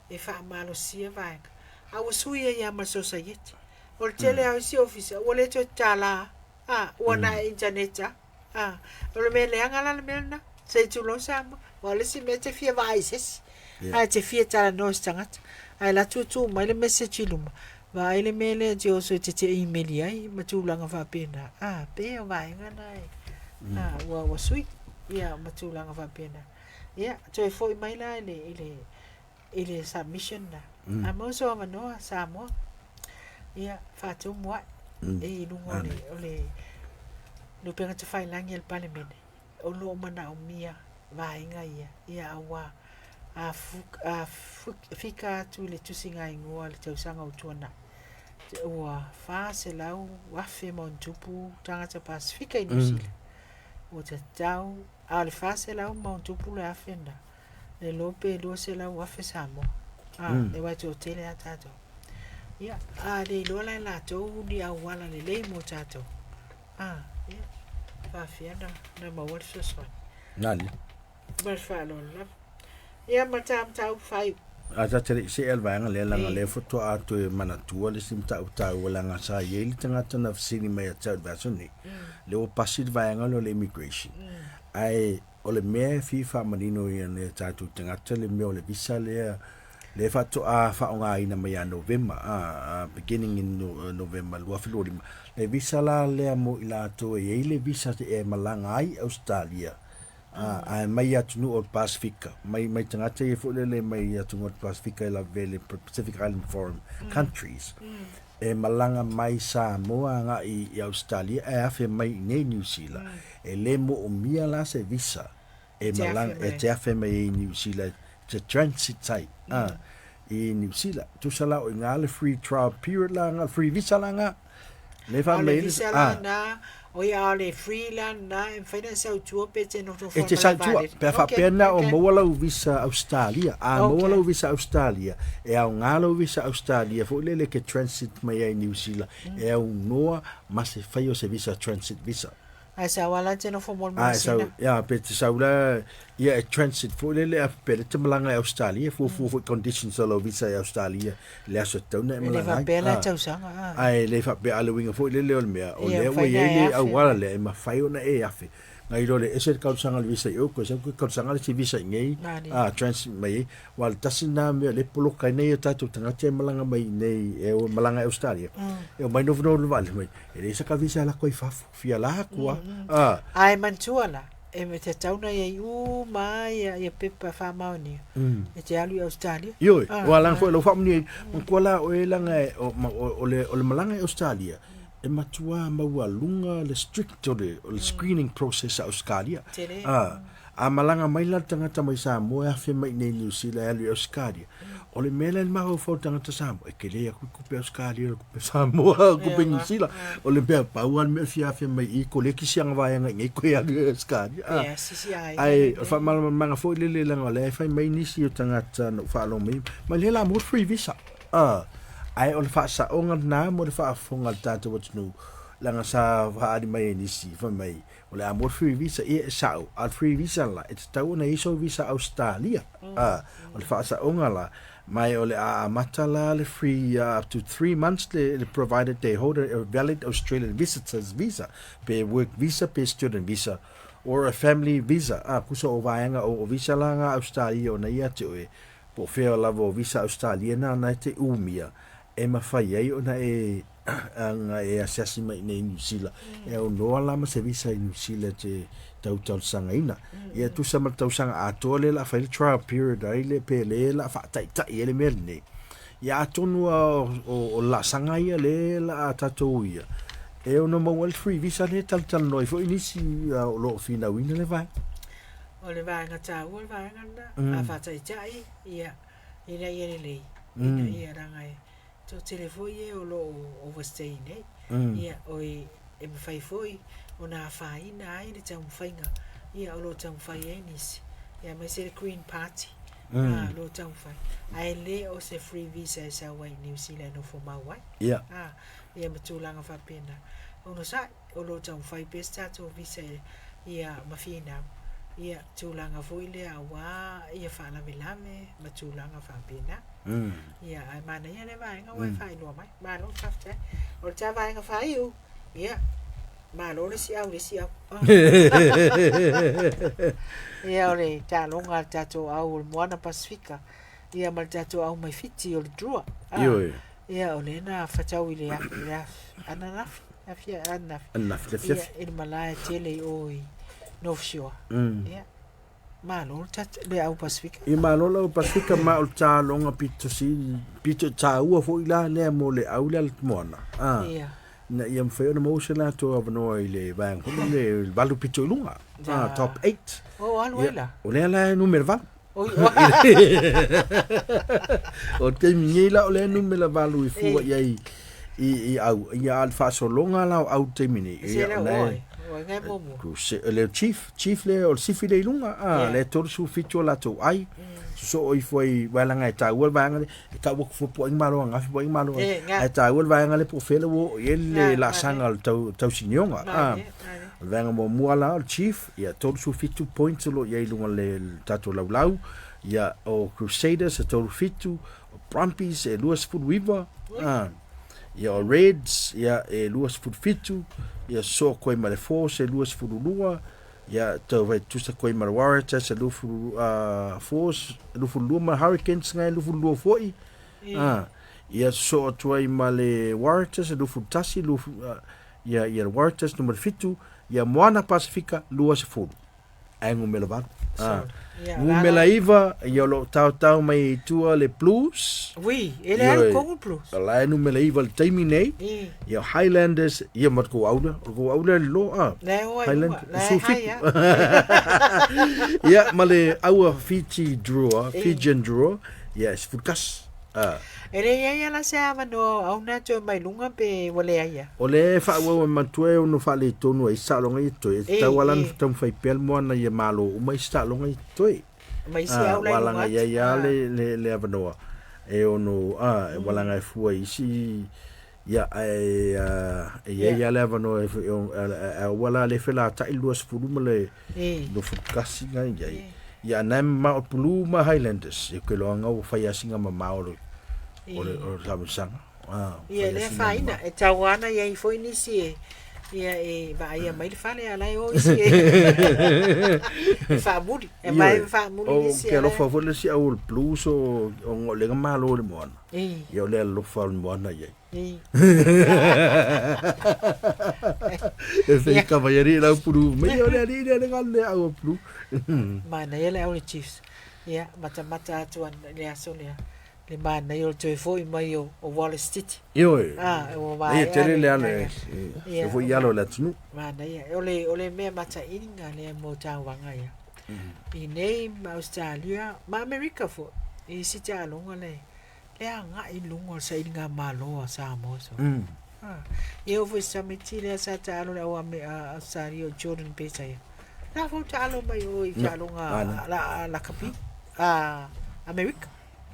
e faamalosia vaega. A ua sui ai lava ma le sosaiete. O le tele lava o isi ofisa ua le toe tatala, a, ua na e internet lava. A, o le mea leaga la le mea lena, se i tulou Samoa, aua o le isi mea e te fia vaai i se isi, ae te fia talanoa i se tagata, ae alu atu e tuu mai le message i luma, vaai le mea lea e te oso e te te imeli ai ma tulaga faapena. A, pei o vaega na e, a, ua sui, ia, ma tulaga faapena. Ia, toe foi mai la i le, i le, i le submission na. A maua sou avanoa Samoa, ia, faatumu ae i luga o le, o le lupega tafailagi a le Palemene, o lo o manaomia vaega ia, ia aua a, a fika atu i le tusiga igoa i le tausaga ua tuanai, ua 400,000 ma ona tupu tagata Pasefika i Niu Sila. Ua tatau, a o le 400 ma ona tupu le afe lena, le iloa pe 200,000 Samoa. A, mm. e wai toatele a tātou. Ia, a le iloa la e latou ni auala lelei mo tātou. A, ia, faafia na, na maua le fesoasoani. Nani. Ma le faaaloalo lava. Ia, ma tā mataupu faaiu. Ae ta te le i se'e le vaega lea leaga lea faatoa toe manatua le isi mataupu taua leaga sa i ai le tagata na fesili mai ia te au i le vaiaso lenei, lea ua pasi le vaega lea o le immigration, ae o le mea e fia faamanino i nai o tatou tagata le mea o le visa lea lea faatoa faaaogaina mai ia Novema, beginning in November 2025, le visa la lea mo i latou e i ai le visa e malaga ai i Ausetalia, ae mai atunuu o le Pasefika, mai mai tagata ia foi lele mai atunuu o le Pasefika e lavevea i le Pacific Island Forum countries, e malaga mai Samoa agai i Ausetalia ae afe mai i inei i Niu Sila, e le moomia la se visa e malaga e te afe mai ai i Niu Sila, it's a transit site i Niu Sila. Tusa la o i ina le free trial period la nga, free visa la nga. Le fa mai le visa la na, o ia a le free la na, e mafai ona sau tua pe te nofonofo E te sau tua, pe a faapea na o maua lau visa Australia, a maua lau visa Australia, e aoga lau visa Australia foi lele ke transit mai ai Niu Sila, e aunoa ma se fai o se visa transit visa. Ae sau lava la e te nofo mo le masina. Ia, pe te sau la, ia e transit foi lele a pe le te malaga i Australia, fuafua foi conditions o lau visa i Australia i le aso e tatau ona e malaga ai. E le faapea la tausaga. Ae le faapea, a o le uiga foi lele o le mea, o lea ua i ai le auala lea e mafai ona e afe. Nai lo le ese le talosaga o le visa i o, toe sau toe talosaga le isi visa i inei, transit mai ai. Aua o le tasi lena mea o lea e poloka ai nai o tatou tagata e malaga mai i inei, e o e malaga i Australia, e omai nofonofo i le vaalele mai, e leai saka visa e alu atu ai i fafo, fia la atu lava. Ae manatua la, e tatau ona i ai uma lava ia pepa faamaonia e te alu i Ausetalia. Ioe, aua leaga foi o lou faamanuia, manatua la oe leaga o le malaga i Ausetalia, e matua maualuga le strict o le screening process a Ausetalia. A malaga mai la le tagata mai Samoa e afe mai i inei i Niu Sila e alu i Ausetalia, o le mea lea i le mafaufau o le tagata Samoa, e tele atu le tupe Ausetalia i le tupe Samoa, tupe Niu Sila. O le mea, pau lava le mea e fia afe mai i i, koleki si ana vaega i inei toe alu i Ausetalia. Ae o le faamalamalamaga foi lele leaga o lea e fai mai nisi o tagata na ou faalogo mai, mai lea la mo le free visa. Ae o le faasaoga lena mo le faafofoga a le tatou atunuu, leaga sa faaali mai e nisi, fai mai, O le a mo le free visa, ia e sa'o, a o le free visa la, e tatau ona i ai sou visa Ausetalia. O le faasaoga la, ma o le a amata la le free up to 3 months le provided they hold a valid Australian visitors visa, pe work visa pe student visa or a family visa. Tusa o vaega o visa la nga Ausetalia ona ia te oe, po o fea lava o visa Ausetalia na na e te umia, e mafai ai ona e aga e asiasi mai i inei i Niu Sila. E aunoa la ma se visa i Niu Sila e te tau talosagaina. Ia tusa ma le tausaga atoa lea o le a fai le trial period ai le pe le o le a faataitai ai le mea lenei. Ia atonu lava o le laasaga ia lea o le a tatou uia, e ono maua ai le free visa lea e talatalanoa ai foi nisi o lo o finauina le vaega. O le vaega taua le vaega lena, a faataitai, ia, ina ia lelei, ina ia leaga e toatele foi e o lo o overstay nei, ia, oi, e mafai foi ona afaina ai le taumafaiga, ia, o lo o taumafai ai nisi, ia, aemaise le Green Party, o lo o taumafai, ae le o se free visa e sau ai i Niu Sila e nofo mau ai, ia, ma tulaga faapena. Onosai, o lo o taumafai pea se tatou visa ia ma finau, ia tulaga foi lea aua ia faalavelave ma tulaga faapena. Ia, ae manaia lea vaega ua e faailoa mai. Malo faafetai. O le ta vaega faaiu, ia, malo le isi au, le isi au. Ia, o le taaloga a le tatou au o le Moana Pasifika, ia ma le tatou au mai Fiti o le Drua. Ioe. Ia, o lea na fatau i le ananafi, ananafi, Ananafi le afiafi. Ia, i le malae tele i o i North Shore. Ia, malo le au Pasifika. Ia malo le au Pasifika ma o le taaloga pito sili, pito taua foi la lea mo le au lea le moana. Ia. Ina ia mafai ona maua se latou avanoa i le vaega foi lele, le valu pito i luga. Top 8. O alu ai la. O lea la e numera 8. O le taimi nei la o lea numera 8 i fua i ai i au ia a le faasologa la o au taimi nei. Ia o le Chief, Chief le o le sifi le i luga a le 37 o latou ai. Sosoo ifo ai aua leaga e taua le vaega lea e tau atu fua po o ai malo ananafi po o ai malo ae taua le vaega lea po o fea le ua oo i ai le laasaga o le tausinioga. O le vaega muamua la o le Chief, ia 37 points o lo o i ai i luga o le tatou laulau. Ia, o Crusaders e 37, o Brumbies e 29, a, ia, o Reds, ia, e 27, ia, sosoo atu ai ma le Force e 22, ia, tau fai tutusa atu ai ma le Waratahs e 20, a, Force e 22 ma le Hurricanes na e 22 foi, a, ia, sosoo atu ai ma le Waratahs e 21, 20, a, ia, ia le Waratahs numera 7, ia, Moana Pasifika 20. Ae numera 8. Ah. Numera 9, ia o lo o taotao mai i tua le Blues. Ui, e le alu kogu Blues. O la e numera 9 le taimi nei. Ia Highlanders, ia ma kou aula, o kou aula le lo a. Le o ai lunga, le hai a. Ia ma le aua Fiji Drua, Fijian Drua, ia e 11. Ah. E le iai ala se avanoa o auna toe mai luga pe ua leai a? O lea e faaauau e manatua e ono faaletonu ai isi taaloga ia totoe. E tatau lava la ona taumafai pea le moana ia malo uma isi taaloga ia totoe. Ma isi au la i luga atu. Ua laga i ai lava le avanoa e ono, ua laga e fua i isi, ia, ae e i ai lava le avanoa ae aua la le felata'i le 20 ma le 21 na i ai. Ia, a na e mamao le Pulu ma Highlanders, ia ou te iloa ua fai lava sina mamao o le saamisaga. Ia, e le afaina, e tau lava ona i ai foi nisi e, ia, e vaaia mai le fale, a o la e o isi e faamuli, e mae ma faamuli nisi. Ou te alofa foi le isi au o le Blues o o lea na malo i le moana. Ia o le alofa o le moana i ai. E fai kava ia ri lau pulu mai o le alii lea le galu le au o pulu. Manaia le au le Chiefs. Ia, matamata atu i le aso lea. Le manaia o le toe foi mai o Wallace Titi. Ioe. Ah, ua vaea. Ia tele le alo e. Ia foi alo le atunuu. Manaia. O le o le mea matailiga lea mo tauvaga ia. I nei ma Australia ma Amerika foi. I isi taaloga le le agai i luga o le sailiga malo a Samoa so. Ia oo foi i se tamaiti lea sa taalo le au Australia o Jordan Pesa ia. La foi taalo mai o i taaloga la lakapi a Amerika.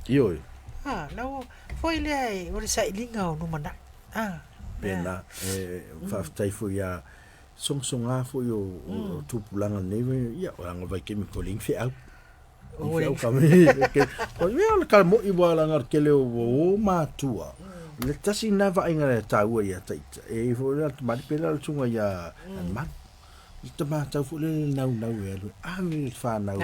Ioe. A, la ua foi lea e, o le sailiga o lumanai. A. Pēnā, e faafetai foi iā sogasoga foi o tupulaga nei, ia, o lana vaitaimi ko leai ni feau. Ni feau ka o le tala mo'i ua laga o le tele o o matua. Le tasi lena vaaiga le taua ia ita, e i ai foi le tamalii pe le susuga ia Malu. I ta matau foi lele le naunau e alu e ave le fanau i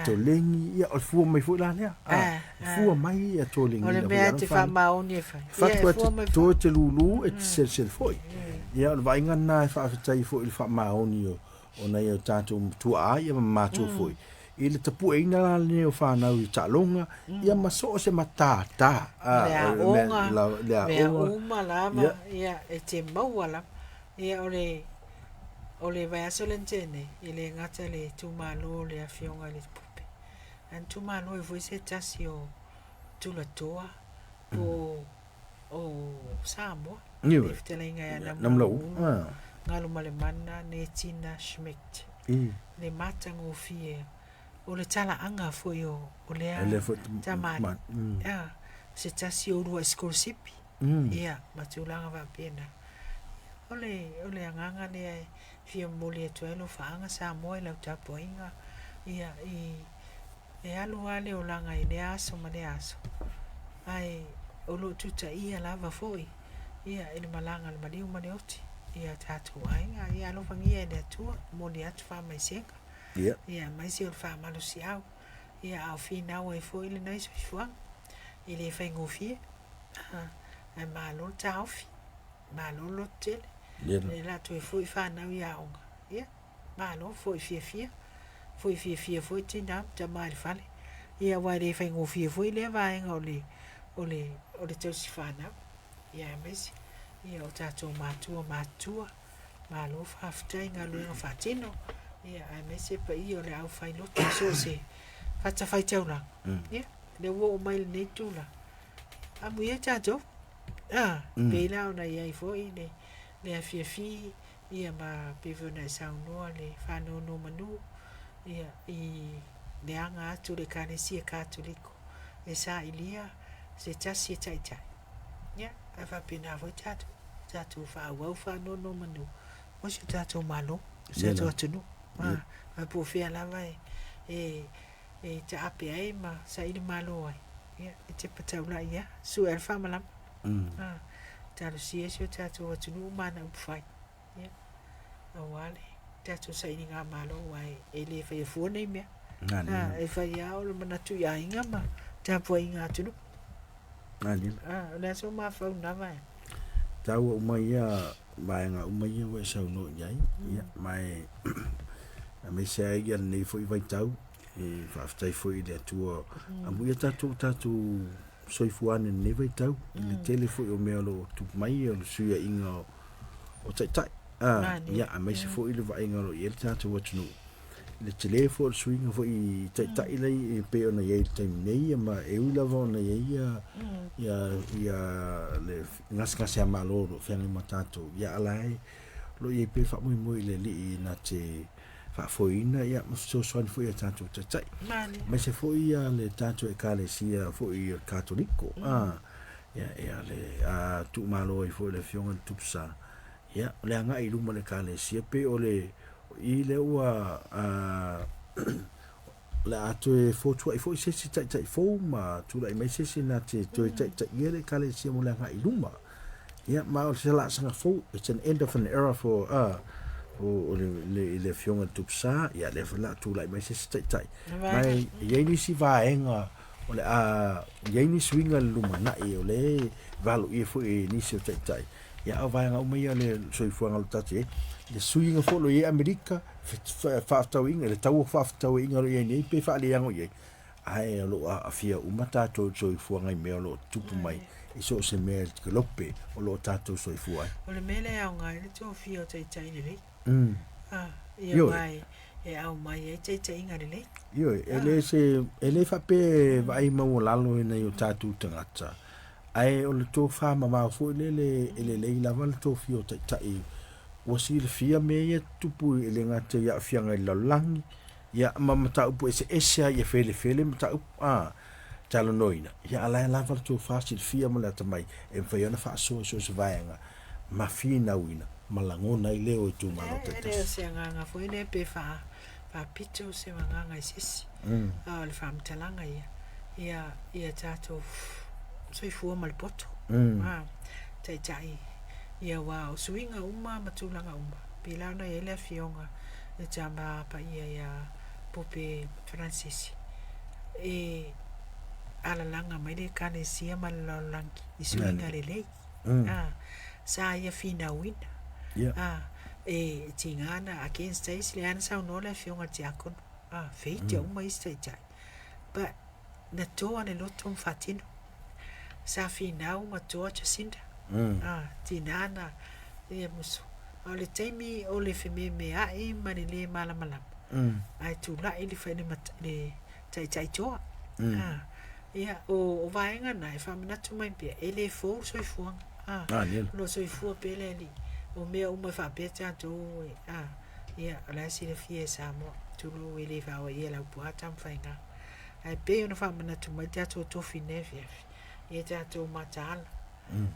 toleni, ia o le fua mai foi la lea. E fua mai ia toleni. O le mea e te faamaoni e fai. Fatu e te toe te lūlū e te selesele foi. Ia o le vaaiga lena e faafetai foi i le faamaoni o o nai o tatou tuaa ia ma matua foi i le tapueina la lenei o fanau i taaloga ia ma so o se matata. Le aoga, le aoga, mea uma lava, ia e te maua lava. Ia o le o le vaiaso lea na tea nei, e le gata i le itumalo o le Afioga i le Pupe, ae na itumalo ai foi se tasi o tulatoa po o Samoa, le fetalaiga ia Namulauulu, Galumalemana Netina Schmidt. Le matagofie o le talaaga foi o lea tamalii, se tasi o uluai sikolasipi. Ia, ma tulaga faapena. O le, o le agaga lea e fia momoli atu ai alofaaga Samoa i lau tapuaiga, ia, i, e alu lava le olaga i lea aso ma lea aso, ae o lo o tutaia lava foi, ia, i le malaga a le maliu ma le oti, i a tatou aiga. Ia alofagia e le Atua, momoli atu faamaisega, ia, aemaise o le faamalosiau, ia, a o finau ai foi lenei soifuaga, e le faigofie. Ae malo le taofi, malo le loto tele. Lea la toe foi fanau i aoga. Ia, malo foi fiafia. Foi fiafia foi tinā ma tamā i le fale. Ia, aua e le faigofie foi lea vaega o le, o le, o le tausi fanau. Ia, aemaise, ia, o tatou matua matutua, malo faafetai i galuega faatino. Ia, aemaise paia o le aufailoto i so o se fatafaitaulaga. Ia, lea ua oo mai i lenei tulaga. Amuia tatou. A, pei la ona i ai foi le, le afiafi, ia ma pei foi ona e saunoa le faanonomanu, ia, i le aga atu o le Ekalesia Katoliko e sailia se tasi e taitai. Ia, ae faapena foi tatou, tatou faaauau faanonomanu mo si o tatou Malo, si o tatou atunuu. A, po o fea lava e, e. E taape ai ma saili malo ai, ia, e tepa taula'i lava, sue le faamalama. Talosia si o tatou atunuu ma ana upufai, ia, aua le tatou sailigamalo, aua e le faia fua nei mea. E fai lava o le manatu i aiga ma tapuaiga a atunuu. O le a sou mafaufau i lena vaega? Taua uma ia vaega uma ia ua e saunoa i ai, ia, ma e aemaise ai ia lenei foi vaitau, e faafetai foi i le Atua, amuia tatou tatou soifua ane i lenei vaitau, i le tele foi o mea o lo o tupu mai, o le fesuiaiga o taitai, ia, aemaise foi le vaaiga o lo o i ai le tatou atunuu, i le tele foi o le suiga foi i taitai lai e pei ona i ai i le taimi nei, ma e ui lava ona i ai ia le gasegase a Malo o lo o feagai ma tatou, ia a o la e o lo o i ai pea le faamoemoe i le Alii na te faafoeina ia ma fesoasoani foi i a tatou taitai, aemaise foi ia le tatou Ekalesia foi o le Katoliko, ia, ia le tuumalo ai foi le Afioga i le Tupu Sa, ia, o le agai i luma o le Ekalesia, pei o le o i lea ua o le a toe fotuai foi se isi taitai fou ma tulai mai se isi na te toe taitaia le Ekalesia mo le agai i luma. Ia, ma o se laasaga fou, it's an end of an era for o le, le Afioga i le Tupu Sa, ia lea foi o le a tulai mai se isi taitai. Ma e i ai nisi vaega o le a i ai ni suiga i le lumanai, o lea e valoia foi e nisi o taitai. Ia, a o vaega uma ia o le soifuaga o lo o tatou i ai, le suiga foi o lo o i ai Amerika, fefaatauaiga, le tau o fefaatauaiga o lo o i ai nei pe faaleago i ai, ae o lo o aafia uma tatou i le soifuaga i mea o lo o tutupu mai i so o se mea i le kelope o lo o tatou soifua ai. O le mea lea e aoga ai le tofia o taitai lelei. Ia aua e aumai ai taitaiga lelei. Ioe, e le se, e le faapea e vaai maualalo i nai o tatou tagata, ae o le tofa mamao foi lele e lelei lava le tofia o taitai ua silafia mea ia e tutupu e le gata i aafiaga i le lalolagi, ia ma mataupu eseese lava ia felefele mataupu a talanoaina, ia a o la e lava le tofa silafia ma le atamai e mafai ona faasoa i so o se vaega ma finauina ma lagona ai leo o itumalo taitasi. E le o se agaga foi lea pe faapito se agaga i se isi, a o le faamatalaga ia, ia, ia tatou soifua ma le poto, taitai, ia aua o suiga uma ma tulaga uma, pei la ona i ai le afioga i le Tama Paia ia Pope Faransisi, e alalaga mai le Ekalesia ma le lalolagi i suiga lelei. Sa ia finauina. E tiga na against isi, lea na saunoa le afioga i le tiakono, feita uma isi taitai. But na toa le loto ma faatino. Sa finau ma toa Jacinda. Tina na ia musu. A o le taimi o le fememea'i ma le lē malamalama, ae tula'i le le taitai toa. Ia, o vaega na e faamanatu mai pea, e le fou le soifuaga. O lo o soifua pea le Alii. O mea uma e faapea tatou, ia, o la e silafia e Samoa, tulou e le faaoaia e Laupua Tamafaiga. Ae pei ona faamanatu mai tatou tofi i lenei afiafi, ia tatou mataala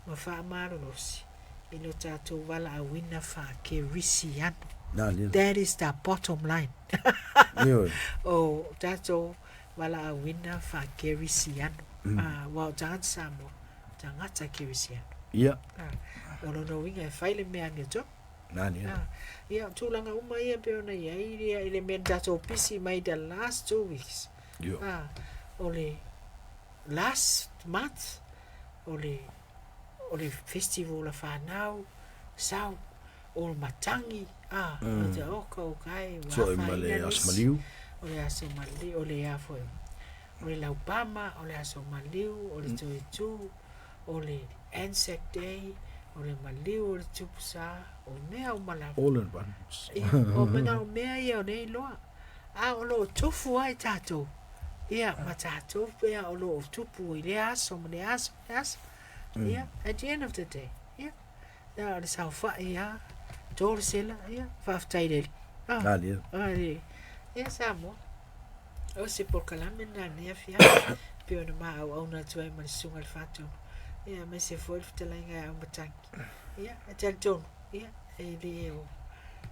ma faamalolosi i lo tatou valaauina faa-Kerisiano. That is the bottom line. O tatou valaauina faa-Kerisiano. Aua o tagata Samoa, tagata Kerisiano. O lona uiga e fai le mea amiotonu. Ia, o tulaga uma ia pei ona i ai ia, i le mea na tatou pisi mai the last 2 weeks. O le last month, o le festival a fanau, sau, o matagi, o te oka o kai, ua So, ma le afaina aso nisi. Maliu. O le aso maliu, o le a foi, o le laupama, o le aso maliu, o le toetu, o le Anzac Day, o le maliu o le Tupu Sa, o mea uma lava. All at once. Ia, o mea, o mea ia o nei iloa. A o lo o tofu ai tatou. Ia, ma tatou pea o lo o tupu i lea aso ma lea aso, lea aso. Ia, at the end of the day, ia, ia, o le saofai ia, tō le sela, ia, faafetai i le Alii. Alia. Le, ia Samoa. O se polokalame lena i lenei afiafi, pei ona ma auauna atu ai ma le susuga i le Faatonu. Ia, aemaise foi le fetalaiga e Auimatagi. Ia, e talitonu, ia, e le o,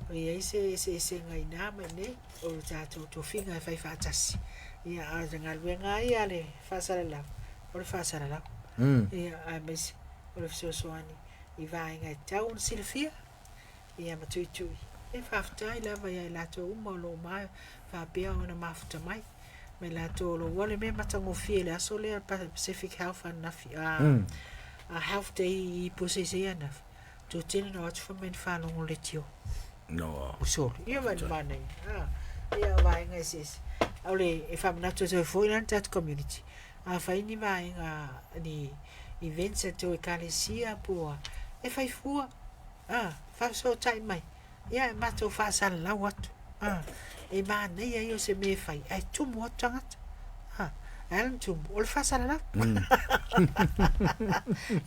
o i ai se eseesega i ina ma i inei, o le tatou tofiga e fai faatasi. Ia, a o se galuega lava ia a le faasalalau, o le faasalalau. Ia, aemaise o le fesoasoani i vaega e tatau ona silafia, ia ma tuitui. Ia faafetai lava ia i latou uma o lo o faapea ona mafuta mai, ma i latou o lo o ua le mea matagofie i le aso lea Pacific Health ananafi, a Health Day i Puaseisei ananafi, toatele na o atu fai mai na faalogo i le leitio. No. Ua soli. Ia ma le manaia. Ia o vaega eseese. O le e faamanatu atu ai foi la le tatou community, a fai ni vaega ni events a tou ekalesia po o a, e fai fua, a, faafesootai mai, ia e matou faasalalau atu. A, e manaia ia o se mea e fai ae tumu atu tagata. A, e ala ona tumu, o le faasalalau.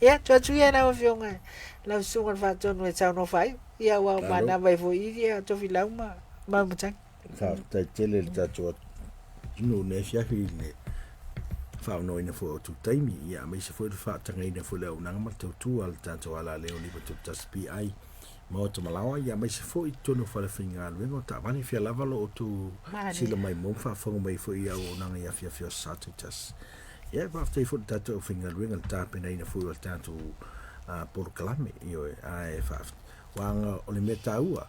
Ia, tuu atu ia i lau Afioga lau Susuga i le Faatonu e saunoa faaiu. Ia, aua ua manava ai foi i ia Tofilau ma Maumatagi. Faafetai tele i le tatou atunuu i lenei afiafi i le faaonoina foi o outou taimi, ia aemaise foi le faatagaina foi o le auaunaga ma le tautua a le tatou alaleo 531 PI Maota Malaoa, ia aemaise foi i totonu o falefaigaluega o taavale fia lava lo outou sila mai mo ma faafofoga mai foi i auaunaga i afiafi o aso Sa taitasi. Ia faafetai foi i le tatou aufaigaluega i le tapenaina foi o le tatou polokalame, ioe, ae faafetai, o le mea taua,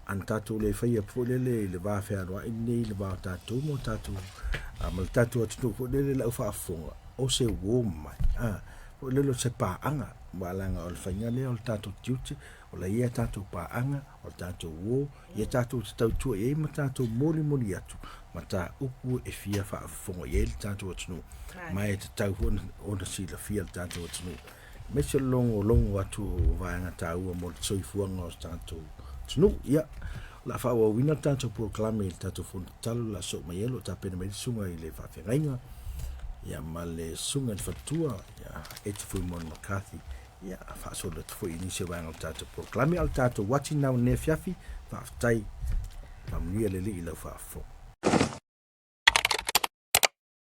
ana tatou le faia foi lele i le va fealuai lenei, le va o tatou ma tatou ma le tatou atunuu foi lele lau faafofoga, o se uo mai, foi lele o se paaga, aua leaga o le faiga lea o le tatou tiute, o la e i ai a tatou paaga, o le tatou uo, ia tatou te tautua i ai ma tatou molimoli atu mataupu e fia faafofoga i ai le tatou atunuu, ma e tatau foi ona silafia le tatou atunuu. Aemaise o le logologo atu o vaega taua mo le soifuaga o le tatou atunuu. Ia, o le a faaauauina le tatou polokalame i le tatou fono tatalo o le a sosoo mai ai o lo o tapena mai le susuga i le faafeagaiga, ia ma le susuga i le faletua, ia Eti Fuimaono McCarthy. Ia, faasolo atu foi i nisi o vaega o le tatou polokalame, a o le tatou uati lena o lenei afiafi. Faafetai, faamanuia le Alii i lau faafofoga.